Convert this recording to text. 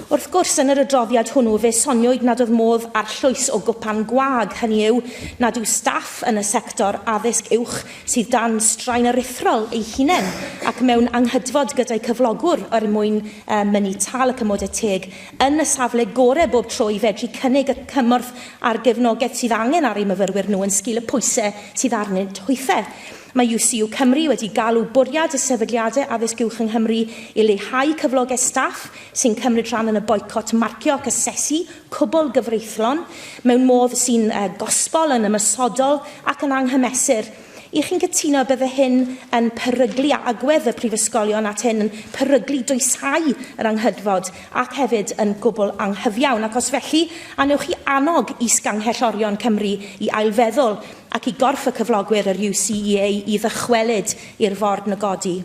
Wrth gwrs, yn yr adroddiad hwnnw fe soniwyd nad oedd modd arllwys o gwpan gwag, hynny yw, nad yw staff yn y sector addysg uwch sydd dan straen aruthrol eu hunain ac mewn anghydfod gyda'u cyflogwr er mwyn mynnu tâl y cymodau teg yn y safle gorau bob tro i fedru cynnig y cymorth a'r gefnogaeth sydd angen ar eu myfyrwyr nhw yn sgil y pwysau sydd arnynt hwythau. Mae UCU Cymru wedi galw bwriad y sefydliadau addysg uwch yng Nghymru i leihau cyflogau staff sy'n cymryd rhan yn y boicot marcio ac asesu cwbl gyfreithlon mewn modd sy'n gosbol, yn ymosodol ac yn anghymesur. Y'ch chi'n cytuno y bydde hyn yn peryglu a agwedd y prifysgolion at hyn yn peryglu dwysáu yr anghydfod ac hefyd yn gwbl anghyfiawn? Ac os felly, a wnewch chi annog is-ganghellorion Cymru i ailfeddwl ac i gorff y cyflogwyr, yr UCEA, i ddychwelyd i'r ford negodi?